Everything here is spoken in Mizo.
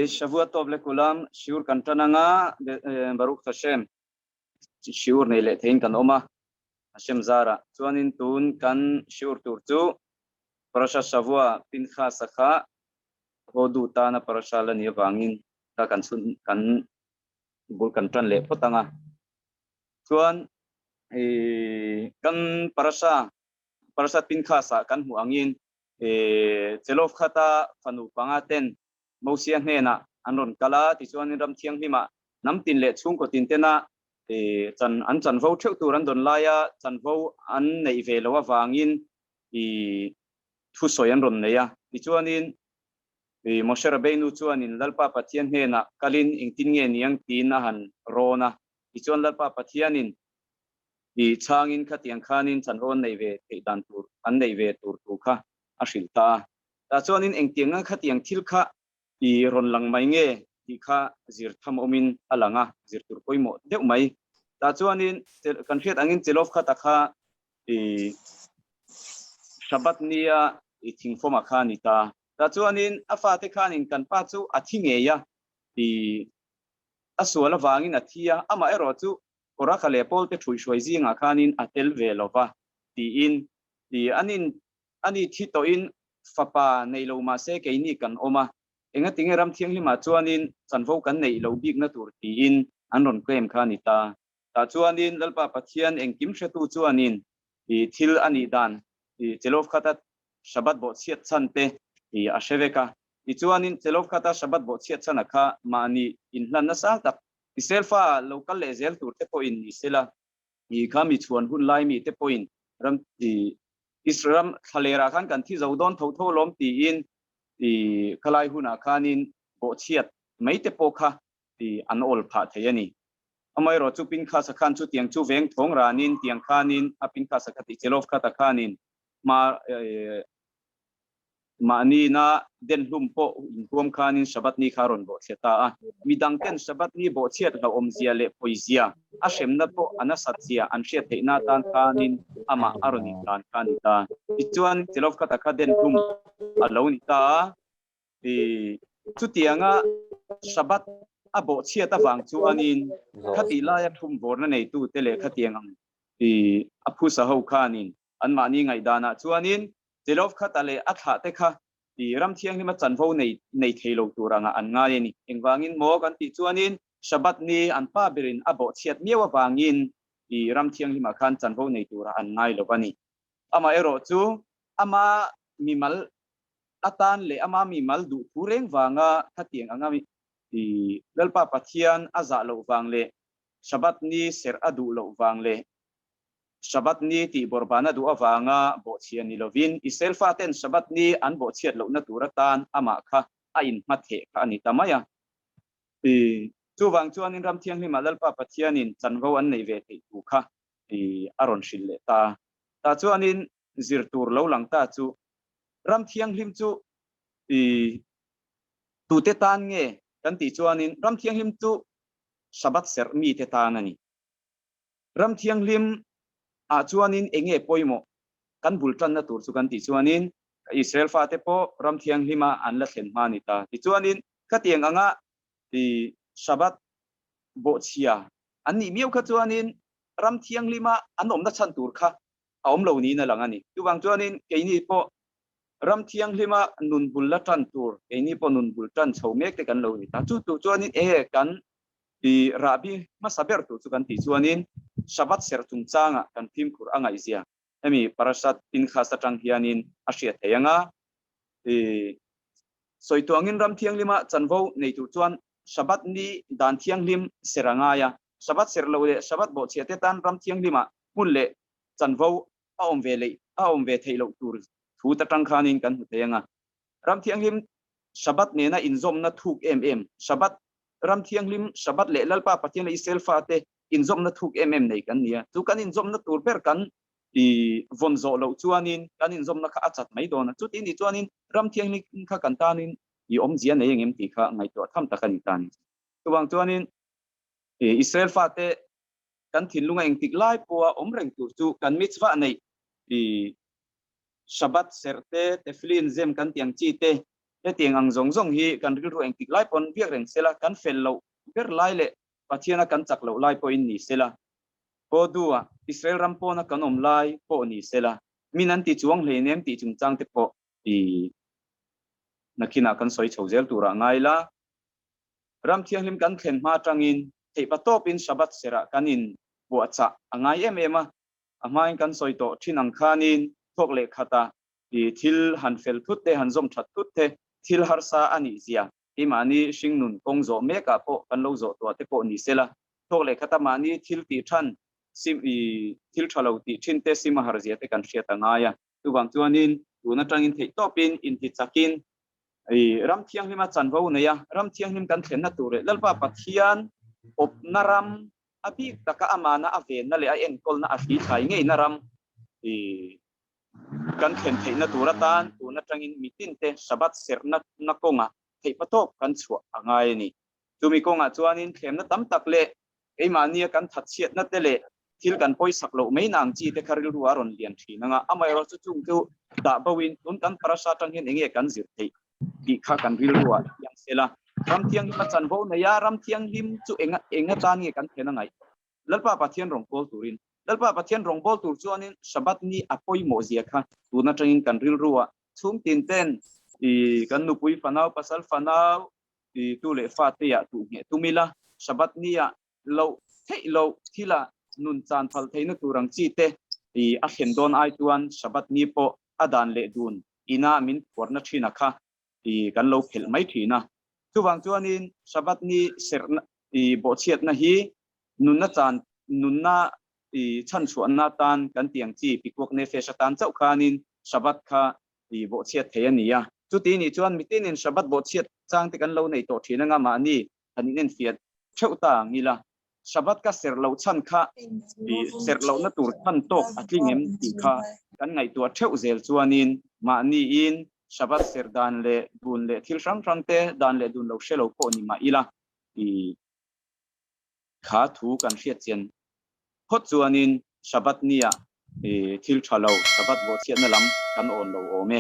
Shavua tawp leh kulam shiur kan tan anga Baruch Hashem shiur nei leh theiin kan awm a, Hashem zarah chuanin tun kan shiur tur chu Parasha Shavua Pinchas-a kha haw duh tana Parasha la ni avangin kha kan chhun kan bul kan tan leh phawt anga chuan kan Parasha Parashat Pinchas-ah kan hmuh angin Chelov khata fanu panga ten Mosia hnenah an rawn kal a, tichuanin ram thianghlimah hnam tin leh chhungkaw tin tena chan an chanvo theuh tur an dawn laia chanvo an neih ve loh avangin thusawi an rawn nei a. Tichuanin Moshe Rabbeinu chuanin Lalpa Pathian hnenah kalin engtin nge niang tiin a han rawn a, tichuan Lalpa Pathianin chhangin khatiang khanin chanvo an neih ve theih dan tur an neih ve tur thu kha a hrilh ta a. Tah chuanin engtianga khatiang thil kha i rawn lang mai nge tih kha zir tham awmin a lang a, zir tur pawimawh deuh mai. Tah chuanin kan hriat angin Chelov khata kha i Shabbat nia i thingfawmah kha a ni ta. Tah chuanin a fate khanin kan pa chu a thi ngei a, i a sual avangin a thi a, amaherawh chu Koraka leh Pawlte ṭhuihhruai zingah khanin a tel ve lo va tiin i anin Ani thi tawhin fapa nei lo mahse keini kan awm a, engatinge ram thianghlimah chuanin chanvo kan neih loh bikna tur tiin an rawn claim kha a ni ta. Tah chuanin Lalpa Pathian engkim hretu chuanin i thil a nih dan i Chelovkhata Shabbat bawhchhiat chhan te i a hre vek a. Tichuanin Chelovkhata Shabbat bawhchhiat chhana kha mahni inhlan nasa tak Israel fa lo kal leh zel tur te pawhin ni sela i kha mi chhuan hun lai mi te pawhin ram i Israel ram thlalerah khan kan thi zo dawn tho tho lawm tiin i khalai hunah khanin bawhchhiat mai te pawh kha i an awl phah thei a ni. Amaherawh chu Pinchas-a khan chu tiang chu veng thawng ranin tiang khanin a Pinchas-a kha tih Chelov khata khanin hma Mahnina den hlum pawh inhuam khanin Shabbat ni kha a rawn bawhchhiat ta a. Midang ten Shabbat ni bawhchhiat hlauhawmzia leh pawizia, a hremna pawh a nasat zia an hriat theihna atan khanin amah a rawn inhlan kha a ni ta. Tichuan, Chelovkhata kha den hlum a lo ni ta a. Chutianga Shabbat a bawhchhiat avang chuanin khatih laia thumvawrna neitute leh khatiang ang a phusa ho khanin anmahni ngaihdanah chuanin Zelov khata leh a thlah te kha i ram thianghlima chanvo nei nei thei lo tur anga an ngai a ni. Engvangin maw kan tih chuanin Shabbat ni an pa berin a bawhchhiat miau avangin i ram thianghlimah khan chanvo nei turah an ngai lo a ni. Amaherawh chu ama mimal atan leh ama mimal duh thu reng vanga khatiang anga i Lalpa Pathian a zah loh vang leh Shabbat ni serh a duh loh vang leh Shabbat ni tih bawrhbana duh avanga bawhchhia ni lovin, Israel faten Shabbat ni an bawhchhiat lohna tur atan amah kha a inhmatheh kha a ni ta mai a. Chuvang chuanin Ram Thianghlimah Lalpa Pathianin chanvo an neih ve theih thu kha a rawn hrilh leh ta. Tah chuanin zir tur lo lang ta chu Ram Thianghlim chu tute tan nge kan tih chuanin Ram Thianghlim chu Shabbat serh mite tan a ni. Ram thianghlim ah chuanin eng nge pawimawh kan bul tanna tur chu kan tih chuanin Israel fate pawh ram thianghlim ah an la thlen hma a ni ta. Tichuanin khatiang anga i Shabbat bawhchhia an nih miau kha chuanin ram thianghlim ah an awmna chhan tur kha a awm lo niin a lang a ni. Chuvang chuanin keini pawh ram thianghlim ah nun bul la tan tur keini pawh nun bul tan chho mek te kan lo ni ta. Chu tur chuanin eng nge kan I rahbi hmasa ber tur chu kan tih chuanin Shabbat serh chungchangah kan fimkhur a ngaihzia hemi Parashat Pinchas atang hianin a hriat thei ang a. I sawi tuangin ram thianghlima chanvo nei tur chuan Shabbat ni dan thianghlim serh a ngai a. Shabbat serh lo leh Shabbat bawhchhiah te tan ram thianghlima hmun leh chanvo a awm ve leh a awm ve theih loh tur thu ta tang khanin kan hmu thei ang a. Ram thianghlim Shabbat nena inzawmna thuk em em Shabbat Ram Thianghlim, Shabbat leh Lalpa Pathian leh Israel fate inzawmna thuk em em nei kan ni a. Chu kan inzawmna tur ber kan i vawn zawh loh chuanin kan inzawmna kha a chat mai dawn a. Chuti nih chuanin Ram Thianghlim kha kan tanin i awmzia nei engem tih kha ngaihtuah tham tak a ni ta a ni. Chuvang chuanin Israel fate. kan thinlunga engtik lai pawha awm reng tur chu kan mitzvah neih i Shabbat serh te, tefillin zem kan tih ang chi te, hetiang ang zawng zawng hi kan rilru engtik lai pawn biak reng sela, kan fel loh ber lai leh Pathiana kan chak loh lai pawhin ni sela, Pawdu-ah Israel ram pawna kan awm lai pawh ni sela, min an ti chuang hleinem tih chungchang te pawh i nakinah kan sawi chho zel turah ngai la. Ram thianghlim kan thlen hma atangin theihpa tawpin Shabbat serah kan in buahchah a ngai em em a, a hmain kan sawi tawh thin ang khanin thawk leh khata i thil han fel thut te, han zawm that thut te thil harsa a nih zia keimahni hringnun kawng zawh mekah pawh kan lo zawh tuah te pawh ni sela, thawk leh khata mahni thil tih than sim i thil tha lo tih thin te sim a har zia te kan hriat a ngai a. Chuvang chuanin tun atangin theih tawpin inti chakin i ram thianghlima chanvo nei a, ram thianghlim kan thlenna tur leh Lalpa Pathian awpna ram a bik taka amana a venna leh a enkawlna a hri thlai ngeina ram i kan thlen theihna tur atan tun atangin mitinte Shabbat serhna na kawngah theihpatawp kan chhuah a ngai a ni. Chumi kawngah chuanin thlemna tam tak leh keimahnia kan thatchhiatna te leh thil kan pawisak loh mai na ang chi te kha rilru a rawn lian thin anga, amaherawh chu chung chu dah bo in tun kan parasha atang hian enge kan zir theih tih kha kan rilru ah chiang sela. Ram thianghlim a chanvo nei a, ram thianghlim chu enga eng atan nge kan thlen a ngaih? Lalpa Pathian rawngbâwl turin. Lalpa Pathian rawngbâwl tur chuanin Shabbat ni a pawimawh zia kha tun atangin kan rilru ah chhung tin ten i kan nupui fanau, pasal fanau, i tu leh fa te ah tuh ngheh tum ila, Shabbat ni ah loh theih loh thil ah nun chan phal theihna tur ang chi te i a thlen dawn ai chuan Shabbat ni pawh a dan leh dun ina min phuarna thin a kha i kan lo phelh mai thin a. Chuvang chuanin Shabbat ni serhna i bawhchhiatna hi nunna chan nunna i chhanchhuahna atan kan tih ang chi pikuak nefesh atan chauh khanin Shabbat kha i bawhchhiat thei a ni a. Chuti nih chuan mitinin Shabbat bawhchhiat chang te kan lo nei tawh thin anga mahni han inenfiah theuh ta ang ila. Shabbat ka serh loh chhan kha i serh lohna tur chhan tawk a tling em tih kha kan ngaihtuah theuh zel chuanin mahniin Shabbat serh dan leh dun leh thil hrang hrang te dan leh dun lo hre lo pawh ni mah ila i kha thu kan hriat chian phawt chuanin Shabbat nia i thil tha lo Shabbat bawhchhiatna lam kan awn lo awm e.